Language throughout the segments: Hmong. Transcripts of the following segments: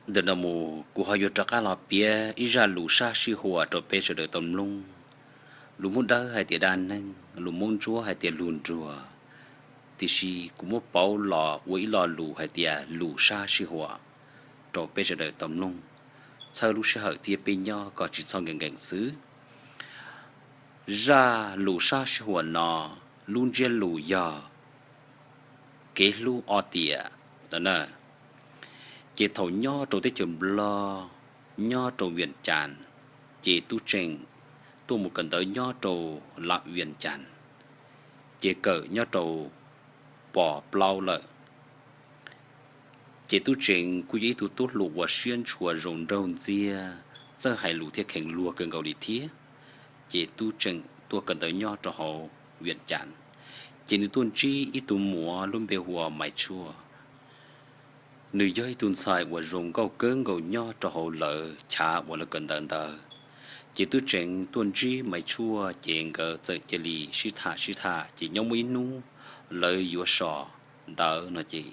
Ntawm no mus kuv ho yuav rov qab los piav ib zaj lus sab sij huam rau peb sawv daws tau mloog. Lus Hmoob Dawb hais tias dab neeg, lus Hmoob Ntsuab hais tias lus nruag, tiam sis kuv muab pauv los ua ib lo lus hais tias lus sab sij huam rau peb sawv daws tau mloog, txhawb lub sij hawm thiab peb nyob kom tsis txhob nkees nkees xwb. Zaj lus sab sij huam no lub ntsiab lus yog kev hlub ob tiam no na. Ces thaum nyob rau teb chaws Nplog, nyob rau Vias Cas, ces Tub Tseem tuaj mus kawm ntawv nyob rau Las Vias Cas, ces kawm nyob rau pos plaub lawm. Ces Tub Tseem kuj yog ib tug tub hluas uas siab ntshua zoo nraug ntxiag, txawj hais lus thiab kheev luag kawg nkaus li thiab. Ces Tub Tseem tuaj kawm ntawv nyob rau hauv Vias Cas, ces nws tuaj ntsib ib tug muam lub npe hu ua Maiv Tshuaj. Nws yog ib tug ntxhais uas zoo nkauj kawg nkaus nyob rau hauv lawv chav uas lawv kawm ntawv ntawd. Ces Tub Tseem tuaj ntsib Maiv Tshuaj ces nkawd txawm cia li sib tham sib tham ces nyob muaj ib hnub lawv yuav so ntawv no ces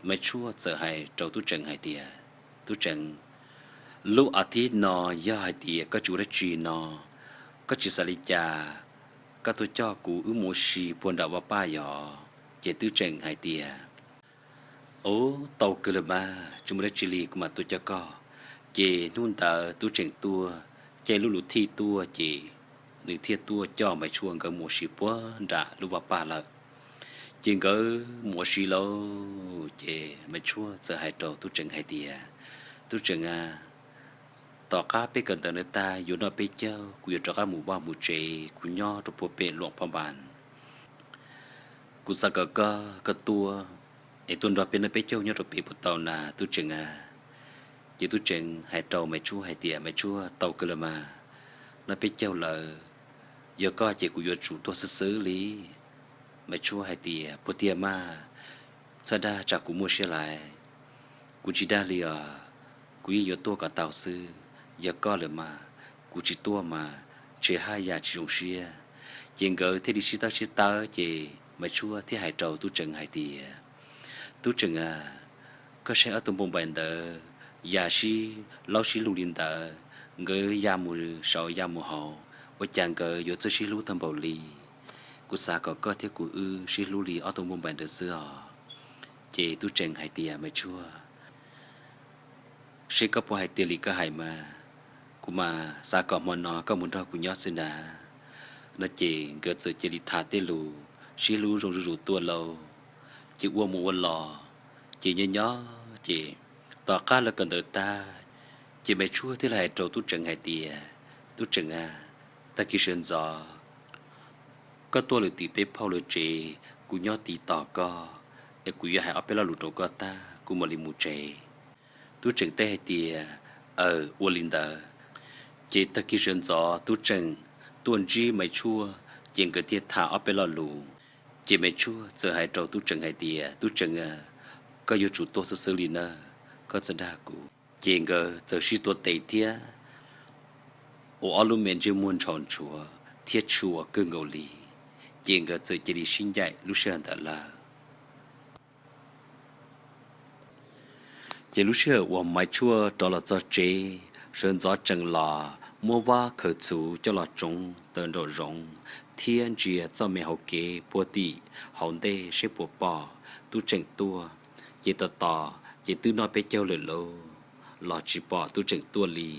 Maiv Tshuaj txawm hais rau Tub Tseem hais tias, Tub Tseem, lub as thiv no yog hais tias koj tsis ua dab tsi no, koj tsis xav li cas, koj tuaj coj kuv wb mus ua si puag nram vaj paj yog? Ces Tub Tseem hais tias, Ub, tau kawg lawm mas, tsis muaj dab tsi li kuv mam tuaj coj koj. Ces hnub ntawd Tub Tseem tuaj, caij lub luv thij tuaj ces nws thiaj tuaj coj Maiv Tshuaj nkawd mus ua si puag nram lub vaj paj lawm. Ces nkawd mus ua si lawm ces Maiv Tshuaj txawm hais rau Tub Tseem hais tias, Tub Tseem a, tom qab peb kawm ntawv no tag yuav noj peb caug kuv yuav rov qab mus vaj mus tsev, kuv nyob rau puag pem Luam Phab Npas. Kuv xav kom koj, koj tuaj es tuaj nrog peb noj peb caug nyob rau pem puas tau na Tub Tseem a? Ces Tub Tseem hais rau Maiv Tshuaj hais tias, Maiv Tshuaj, tau kawg lawm mas, noj peb caug lawm, yog koj ces kuv yuav tsum tuaj xwb xwb li. Maiv Tshuaj hais tias, Puas tiag mas? Txhob dag tsam kuv muaj siab lais. Kuv tsis dag li os, kuv yeej yuav tuaj kom tau xwb. Yog koj lawm mas, kuv tsis tuaj mas ntshe haj yam tsis zoo siab. Ces nkawd thiaj li sib tawb sib tawb ces Maiv Tshuaj thiaj hais rau Tub Tseem hais tias, Tub Tseem a, koj saib ob tug npoo npaim ntawd ya sib laub sib lug li ntawd, nkawd ya mus saud ya mus hauv, ua cas nkawd yuav txawj sib hlub tag npaum li. Kuv xav kom koj thiab kuv wb sib hlub li ob tug npoo npaim ntawd xwb os. Ces Tub Tseem hais tias, Maiv Tshuaj, seb koj puas hais tiag li koj hais mas, kuv mas xav kom hmo no koj mus nrog kuv nyob xwb na. No ces nkawd txawm cia li tham tej lus sib hlub zoo zuj zus tuaj lauj. Ces ua mus ua los, ces nyob nyob ces tom qab lawv kawm ntawv tag, ces Maiv Tshuaj thiaj li hais rau Tub Tseem hais tias, Tub Tseem a, tag kis sawv ntxov koj tuaj lwm tim peb phauj lawv tsev, kuv nyob tiv tos koj, es kuv yuav hais ob peb lo lus rau koj tag kuv mam li mus tsev. Tub Tseem teb hais tias, Aws, ua li ntawd. Ces tag kis sawv ntxov Tub Tseem tuaj ntsib Maiv Tshuaj, ces nkawd thiaj tham ob peb lo lus. Ces Maiv Tshuaj txawm hais rau Tub Tseem hais tias, Tub Tseem a, koj yuav tsum tuaj xwb xwb li na, koj txhob dag kuv. Ces nkawd txawm sib tuav tes thiab ua ob lub me ntsej muag ntshaus ntshuav thiab tshua kawg nkaus li. Ces nkawd txawm cia li sib ncaim lub sij hawm ntawd lawm. Ces lub sij hawm uas Maiv Tshuaj rov los txog tsev, sawv ntxov tsees los muab vab khaws txhuv coj los tsoov taws nraum zoov thiab ntsia txoj me hauv kev puag tim hauv ntej seb puas pom Tub Tseem tuaj. Ces tos tos ces twb noj peb caug lawm lauj, los tsis pom Tub Tseem tuaj li.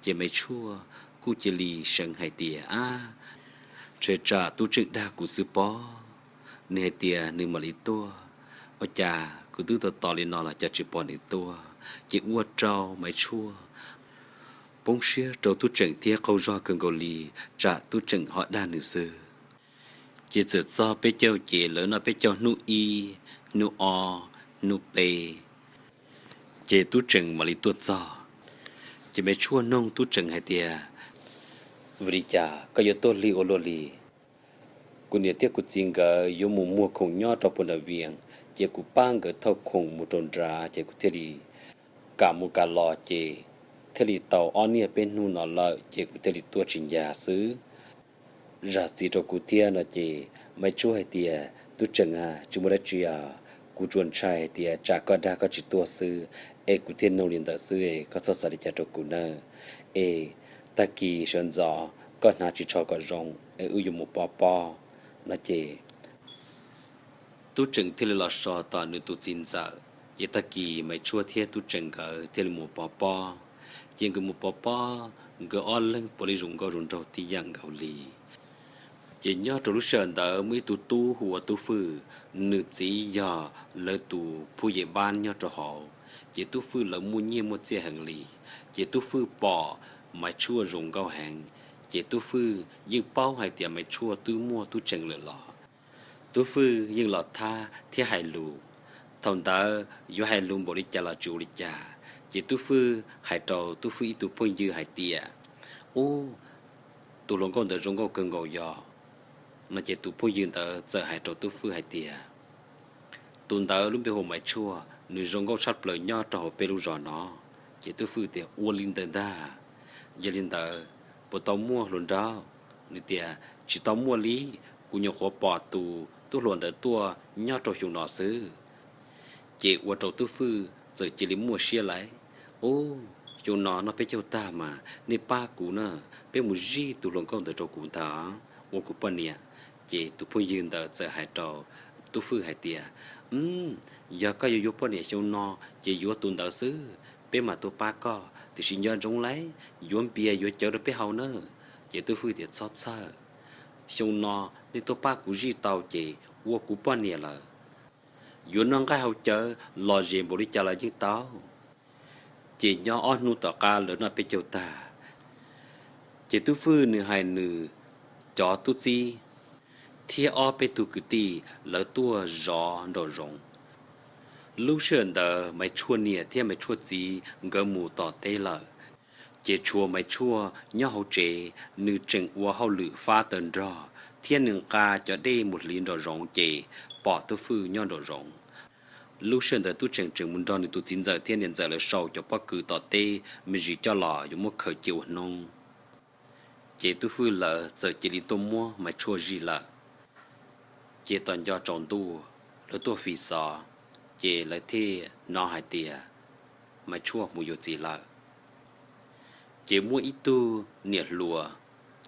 Ces Maiv Tshuaj kuj cia li seev hais tias, Ab, ntshe tsam Tub Tseem dag kuv xwb pob. Nws hais tias nws mam li tuaj, ua cas kuv twb tos tos li no los cas tsis pom nws tuaj. Ces ua rau Maiv Tshuaj poob siab rau Tub Tseem thiab qaug zog kawg nkaus li, tsam Tub Tseem ho dag nws xwb. Ces txawm txog peb caug ces lawv noj peb caug hnub ib, hnub ob, hnub peb, ces Tub Tseem mam li tuaj txog. Ces Maiv Tshuaj noog Tub Tseem hais tias, Vim li cas koj yuav tuaj lig ua luaj li? Kuv niam thiab kuv txiv nkawd yuav mus muag khoom nyob rau puag nram Vias, ces kuv pab nkawd thauj khoom mus rau nrad ces kuv thiaj li kam mus kam los ces thiaj li tau ob niaj peb hnub no lawm ces kuv thiaj li tuaj tsis ncaj xwb. Zam txim rau kuv thiab no ces Maiv Tshuaj hais tias, Tub Tseem a, tsis muaj dab tsi os, kuv tsuas ntshai hais tias tsam koj dag koj tsis tuaj xwb, es kuv thiaj nug li ntawd xwb, koj txhob xav li cas rau kuv nawb. Es tag kis sawv ntxov koj hnav ris tsho kom zoo es wb yuav mus pov pob. No ces Tub Tseem thiaj li los so tom nws tus txiv ntxawm, ces tag kis Maiv Tshuaj thiab Tub Tseem nkawd thiaj li mus pov pob. Ces nkawd mus pov pob, nkawd ob leeg puav leej zoo nkauj zoo nraug tib yam nkaus li. Ces nyob rau lub sij hawm ntawd muaj ib tug tub hu ua Tub Fwj, nws txiv yog lawv tus phuj yem npab nyob rau hauv. Ces Tub Fwj lawv muaj nyiaj muaj txiaj heev li. Ces Tub Fwj pom Maiv Tshuaj zoo nkauj heev, ces Tub Fwj yeej paub hais tias Maiv Tshuaj twb muaj Tub Tseem lawm los Tub Fwj yeej los thab thiab hais lus. Thaum ntawd yuav hais lus npaum li cas los tsis ua li cas, ces Tub Fwj hais rau Tub Fwj ib tug phooj ywg hais tias, Ub, tus hluas nkauj ntawd zoo nkauj kawg nkaus yog. No ces tus phooj ywg ntawd txawm hais rau Tub Fwj hais tias, Tus ntawd lub npe hu ua Maiv Tshuaj, nws zoo nkauj tshaj plaws nyob rau hauv peb lub zos no. Ces Tub Fwj tias, Ua li ntawd ntag. Yog li ntawd puas tau muaj hluas nraug? Nws tias, Tsis tau muaj li, kuv nyuam qhuav pom tus tub hluas ntawd tuaj nyob rau xyoo no xwb. Ces ua rau Tub Fwj txawm cia li muaj siab lawm. Ub, xyoo no noj peb caug tag mas nej pab kuv na, peb mus zij tus hluas nkauj ntawd rau kuv ntag, ua kuv poj niam. Ces tus phooj ywg ntawd txawm hais rau Tub Fwj hais tias, Yog koj yuav yuav poj niam xyoo no, ces yuav tus ntawd xwb, peb mam tuaj pab koj, tiam sis nco ntsoov lawm, yuav npias yuav cawv rau peb haus na. Ces Tub Fwj tias, Txhob txhawj, xyoo no nej tuaj pab kuv zij tau ces ua kuv poj niam lawm. Yuav noj nqaij haus cawv los zem npaum li cas los yeej tau. Ces nyob ob hnub tom qab lawv noj peb caug tag, ces Tub Fwj nws hais nws cov tub txib thiab ob peb tug kwv tij lawv tuaj zov nraum zoov. Lub sij hawm ntawd Maiv Tshuaj niam thiab Maiv Tshuaj txiv nkawd mus tom teb lawm, ces tshuav Maiv Tshuaj nyob hauv tsev, nws tseem ua hauj lwm fab taws nrog thiab nws nqa cov dej mus hliv nraum zoov ces pom Tub Fwj nyob nraum zoov. Lub sij hawm ntawd Tub Tseem tseem mus nrog nws tus txiv ntxawm thiab niam ntxawm lawv sau cov pob kws tom teb me ntsis coj los yuav muab khaws cia ua hnub. Ces Tub Fwj lawv txawm cia li tuaj muab Maiv Tshuaj zij lawm. Ces tom nco tsaus ntuj lawv tuaj fi xov, ces lawv thiaj hnov hais tias Maiv Tshuaj mus yuav txiv lawm. Ces muaj ib tug niam hluas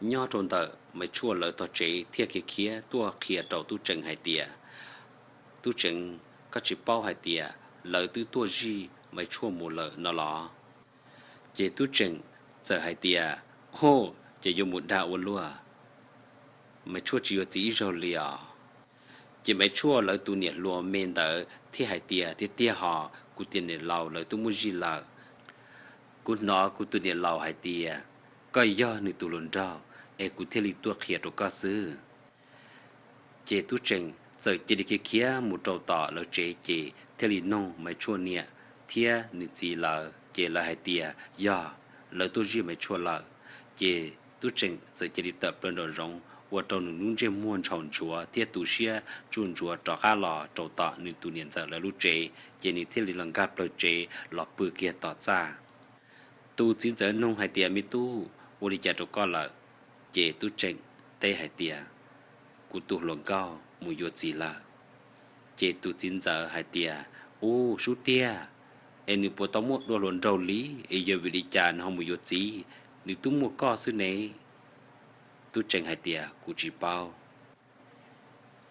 nyob rau ntawm Maiv Tshuaj lawv tog tsev thiaj khiav khiav tuaj qhia rau Tub Tseem hais tias, Tub Tseem, koj tsis paub hais tias lawv twb tuaj zij Maiv Tshuaj mus lawm no los? Ces Tub Tseem txawm hais tias, Hov, ces yuav mus dag ua luaj, Maiv Tshuaj tsis yuav txiv ib zaug li os. Ces Maiv Tshuaj lawv tus niam hluas me ntawd thiaj hais tias, Tiag tiag hos, kuv tus niam laus lawv twb muab zij lawm. Kuv hnov kuv tus niam laus hais tias koj yog nws tus hluas nraug, es kuv thiaj li tuaj qhia rau koj xwb. Ces Tub Tseem txawm cia li khiav khiav mus rau tom lawv tsev ces thiaj li noog Maiv Tshuaj niam thiab nws txiv lawv, ces lawv hais tias yog lawv tuaj zij Maiv Tshuaj lawm. Ces Tub Tseem txawm cia li tawm plaws nraum zoov ua rau nws lub ntsej muag ntshaus ntsuav thiab tu siab tsuj ntsuav rov qab los rau tom nws tus niam ntxawm lawv lub tsev, ces nws thiaj li los nkag plaws tsev los pw kiag tom txaj. Tus txiv ntxawm noog hais tias, Me tub, ua li cas rau koj lawm? Ces Tub Tseem teb hais tias, Kuv tus hluas nkauj mus yuav txiv lawm. Ces tus txiv ntxawm hais tias, Ub, sub tiag, es nws puas tau muaj dua hluas nraug li, es yog vim li cas nws ho mus yuav txiv? Nws twb muaj koj xwb ne. Tub Tseem hais tias, Kuv tsis paub.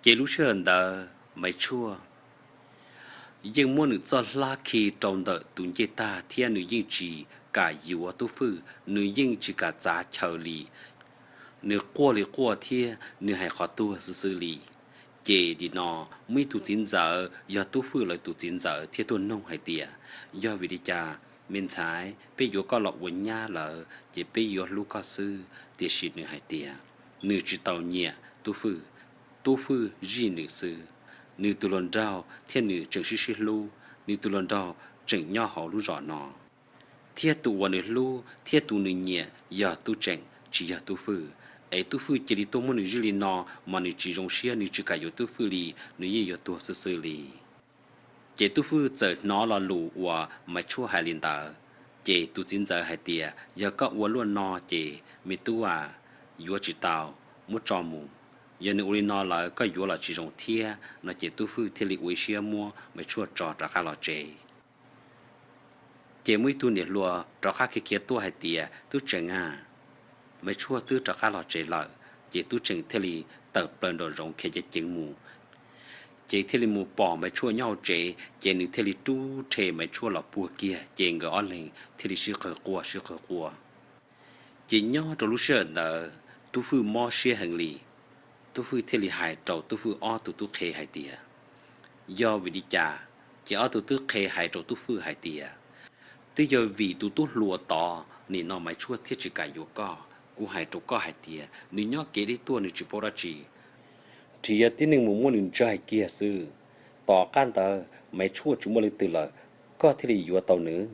Ces lub sij hawm ntawd Maiv Tshuaj yeej muab nws txoj hlab khi rau ntawm tus ncej tag thiab nws yeej tsis kam yuav Tub Fwj, nws yeej tsis kam txav chaw li. Nws quaj li quaj thiab nws hais qhov tuag xwb xwb li. Ces nim no muaj ib tug txiv ntxawm yog Tub Fwj lawv tus txiv ntxawm thiaj tuaj noog hais tias, Yog vim li cas me ntxhais, peb yuav koj los ua nyab lawm ces peb yuav hlub koj xwb, tiam sis nws hais tias nws tsis tau nyiam Tub Fwj, Tub Fwj zij nws xwb. Nws tus hluas nraug thiab nws tseem sib sib hlub, nws tus hluas nraug tseem nyob hauv lub zos no, thiab tus uas nws hlub thiab tus nws nyiam yog Tub Tseem tsis yog Tub Fwj. Es Tub Fwj cia li tuaj muab nws zij li no mas nws tsis zoo siab, nws tsis kam yuav Tub Fwj li, nws yeej yuav tuag xwb xwb li. Ces Tub Fwj txawm hnov lo lus uas Maiv Tshuaj hais li ntawd, ces tus txiv ntxawm hais tias, Yog koj ua luaj no ces me tub a, yuav tsis tau, muab tso mus. Yog nws ua li no lawm koj yuav los tsis zoo thiab. No ces Tub Fwj thiaj li ua ib siab muab Maiv Tshuaj tso rov qab los tsev. Ces muaj ib tug niam hluas rov qab khiav khiav tuaj hais tias, Tub Tseem a, Maiv Tshuaj twb rov qab los tsev lawm. Ces Tub Tseem thiaj li tawm plaws nraum zoov khiav ceev ceev mus. Ces thiaj li mus pom Maiv Tshuaj nyob hauv tsev, ces nws thiaj li rub rhe Maiv Tshuaj los puag kiag, ces nkawd ob leeg thiaj li sib qawg quaj sib qawg quaj. Ces nyob rau lub sij hawm ntawd Tub Fwj mob siab heev li. Tub Fwj thiaj li hais rau Tub Fwj ob tug tub qhe hais tias, Yog vim li cas? Ces ob tug tub qhe hais rau Tub Fwj hais tias, Twb yog vim tus tub hluas tod nim no Maiv Tshuaj thiaj tsis kam yuav koj. Kuv hais rau koj hais tias nws nyob kev deb tuaj nws tsis paub dab tsi, nrhiav tib neeg mus muab nws ntsaig kiag xwb. Tom qab ntawd Maiv Tshuaj tsis muaj leej twg lawm, koj thiaj li yuav tau nws.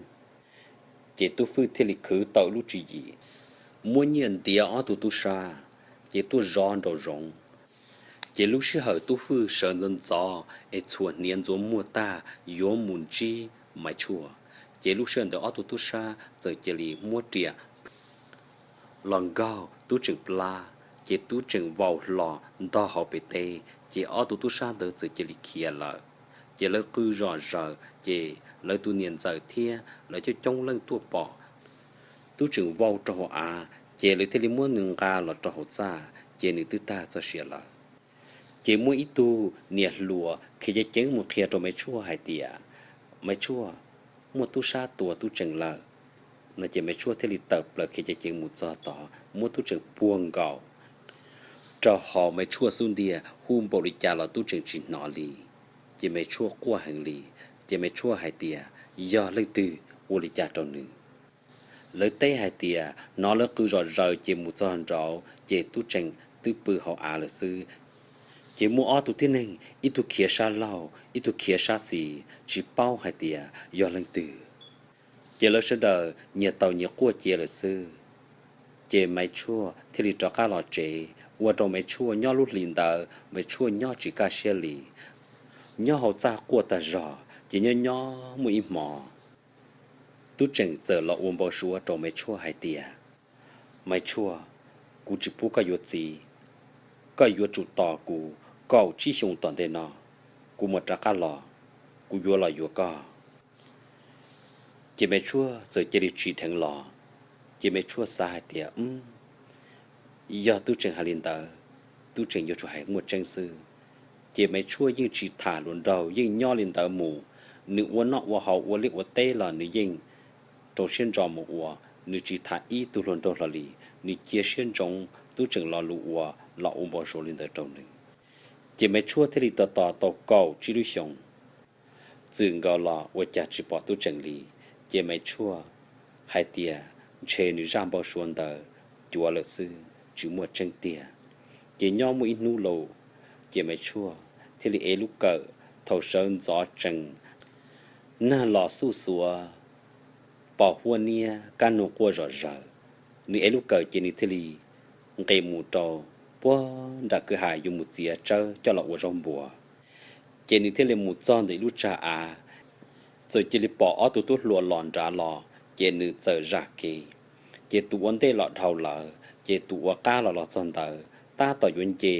Ces Tub Fwj thiaj li khwv tau lub tswv yim, muab nyiaj ntiav ob tug tub sab, ces tuaj zov nraum zoov. Ces lub sij hawm Tub Fwj sawv ntxov ntxov es txhuam hniav ntxuav muag tag yuav mus ntsib Maiv Tshuaj, ces lub sij hawm ntawd ob tug tub sab txawm cia li muab riam los nkaug Tub Tseem plab, ces Tub Tseem vau hlo ntog hauv pem teb, ces ob tug tub sab ntawd txawm cia li khiav lawm. Ces lawv qw zom zaws, ces lawv tus niam ntxawm thiab lawv coob coob leej tuaj pom Tub Tseem vau rau hauv av, ces lawv thiaj li muab nws nqa los rau hauv txaj, ces nws twb tag txoj sia lawm. Ces muaj ib tug niam hluas khiav ceev ceev mus qhia rau Maiv Tshuaj hais tias, Maiv Tshuaj, muaj tub sab tua Tub Tseem lawm no. Ces Maiv Tshuaj thiaj li tawm plaws khiav ceev ceev mus txog tod, muab Tub Tseem puag nkaus rau hauv Maiv Tshuaj xub ntiag, hu npaum li cas los Tub Tseem tsis hnov li. Ces Maiv Tshuaj quaj heev li. Ces Maiv Tshuaj hais tias, Yog leej twg ua li cas rau nws? Lawv teb hais tias hnov lawv qw zom zaws ces mus txog nraud ces Tub Tseem twb pw hauv av lawm xwb. Ces muaj ob tug tib neeg, ib tug khiav sab laug ib tug khiav sab xis, tsis paub hais tias yog leej twg. Ces lawv sawv daws nyias taus nyias quaj cia lawm xwb. Ces Maiv Tshuaj thiaj li rov qab los tsev, ua rau Maiv Tshuaj nyob lub hlis ntawd Maiv Tshuaj nyob tsis kaj siab li. Nyob hauv txaj quaj tag zog, ces nyob nyob muaj ib hmo Tub Tseem txawm los ua npau suav rau Maiv Tshuaj hais tias, Maiv Tshuaj, kuv tsis pub koj yuav txiv. Koj yuav tsum tos kuv kaum tsib xyoo tom ntej no, kuv mam rov qab los, kuv yuav los yuav koj. Ces Maiv Tshuaj txawm cia li tsim dheev los. Ces Maiv Tshuaj xav hais tias, Yog Tub Tseem hais li ntawd, Tub Tseem yuav tsum hais muaj tseeb xwb. Ces Maiv Tshuaj yeej tsis tham hluas nraug, yeej nyob li ntawd mus. Nws ua noj ua haus ua liaj ua teb los nws yeej rau siab ntso mus ua, nws tsis tham ib tug hluas nraug hlo li. Nws cia siab ntsoov Tub Tseem lo lus uas los ua npau suav li ntawd rau nws. Ces Maiv Tshuaj thiaj li tos tos tau kaum tsib lub xyoos, txwm nkaus los ua cas tsis pom Tub Tseem li. Ces Maiv Tshuaj hais tias ntshe nws zaj npau suav ntawd cuav lawm xwb, tsis muaj tseeb tiag. Ces nyob muaj ib hnub lauj, ces Maiv Tshuaj thiaj li ev lub kawm, thaum sawv ntxov tsees, nag los xuj xuav, pos huab niab kab nug quaj zom zaws. Nws ev lub kawm ces nws thiaj li nqes mus rau puag nram kwj ha yuav mus txiav tsawb coj los ua zaub npua. Ces nws thiaj li mus txog ntawm ib lub tsag av, txawm cia li pom ob tug tub hluas los nrad los, ces nws txawm zam kev. Ces tus ua ntej los dhau lawm, ces tus ua qab los los txog ntawd tab tom yuav nce,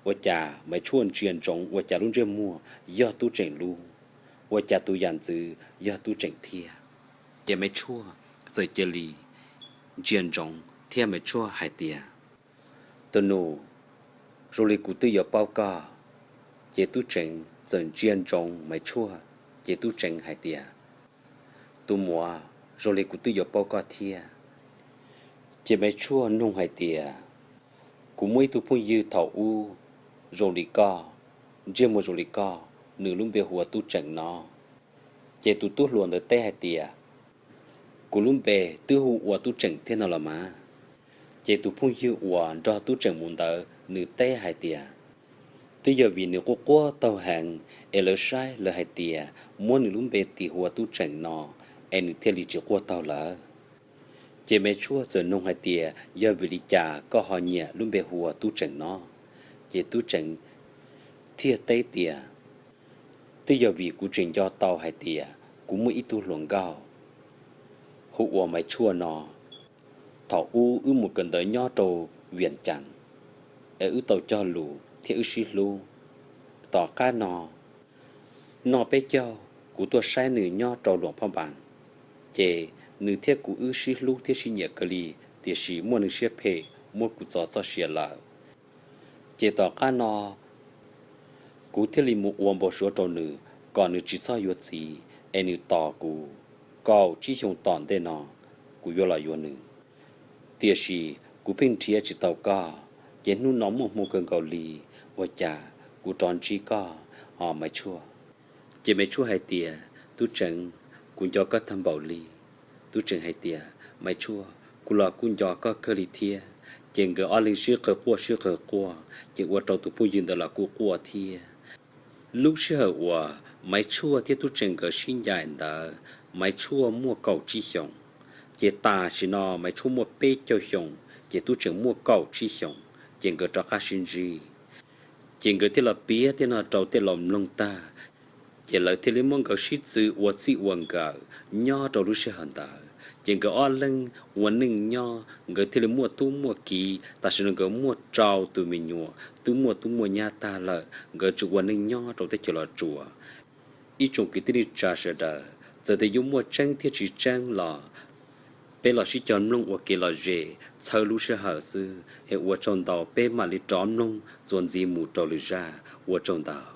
ua cas Maiv Tshuaj ntsia ntsoov ua cas lub ntsej muag yog Tub Tseem lub, ua cas tus yam ntxwv yog Tub Tseem thiab. Ces Maiv Tshuaj txawm cia li ntsia ntsoov thiab Maiv Tshuaj hais tias, Tus nus, zoo li kuv twb yuav paub koj. Ces Tub Tseem txawm ntsia ntsoov Maiv Tshuaj, ces Tub Tseem hais tias, Tus muam, zoo li kuv twb yuav paub koj thiab. Ces Maiv Tshuaj nug hais tias, Kuv muaj ib tug phooj ywg thaum ub zoo li koj, ntsej muag zoo li koj, nws lub npe hu ua Tub Tseem no. Ces tus tub hluas ntawd teb hais tias, Kuv lub npe twb hu ua Tub Tseem thiab no los mas. Ces tus phooj ywg uas nrog Tub Tseem mus ntawd nws teb hais tias, Twb yog vim nws quaj quaj taug heev es lawv saib lawv hais tias muab nws lub npe tis hu ua Tub Tseem no es nws thiaj li tsis quaj taug lawm. Ces Maiv Tshuaj txawm nug hais tias, Yog vim li cas koj ho nyiam lub npe hu ua Tub Tseem no? Ces Tub Tseem thiaj teb tias, Twb yog vim kuv tseem nco tau hais tias kuv muaj ib tug hluas nkauj hu ua Maiv Tshuaj no. Thaum ub wb mus kawm ntawv nyob rau Viam Cas, es wb tau cog lus thiab wb sib hlub. Tom qab no, noj peb caug kuv tuaj saib nws nyob rau Luam Phoj Npas, Ces nws thiab kuv wb sib hlub thiab sib nyiam kawg li, tiam sis muaj neeg siab phem muab kuv txo txoj sia lawm. Ces tom qab no kuv thiaj li mus ua npau suav rau nws kom nws tsis txhob yuav txiv, es nws tos kuv kaum tsib xyoos tom ntej no kuv yuav los yuav nws. Tiam sis kuv pheej nrhiav tsis tau koj, ces hnub no muaj hmoo kawg nkaus li, ua cas kuv rov ntsib koj, o Maiv Tshuaj. Ces Maiv Tshuaj hais tias, Tub Tseev, kuv nco koj tag npaum li. Tub Tseev hais tias, Maiv Tshuaj, kuv los kuj nco koj kawg li thiab. Ces nkawd ob leeg sib qawg quaj sib qawg quaj, ces ua rau tus phooj ywg ntawd los kuj quaj thiab. Lub sij hawm uas Maiv Tshuaj thiab Tub Tseev nkawd sib ncaim ntawd, Maiv Tshuaj muaj kaum tsib xyoos, ces tam sim no Maiv Tshuaj muaj peb caug xyoos, ces Tub Tseev muaj kaum tsib xyoos, ces nkawd rov qab sib ntsib. Ces nkawd thiaj los piav tej no rau tej laus mloog tag, ces lawv thiaj li muab nkawd sib txwv ua txij ua nkawm nyob rau lub sij hawm ntawd. Ces nkawd ob leeg ua neej nyob, nkawd thiaj li muaj tub muaj kiv, tam sim no nkawd muaj rau tus me nyuam, twb muaj tub muaj nyab tag lawm, nkawd tseem ua neej nyob rau teb chaws Los Tsuas. Ib tsoom kwv tij neej tsa sawv daws, txawm tias yuav muaj tseeb thiab tsis tseeb los peb los sib cog mloog ua kev lom zem txhawb lub sij hawm xwb, es ua tsaug ntau, peb mam li rov mloog txuas ntxiv mus rau lwm zaj, ua tsaug ntau.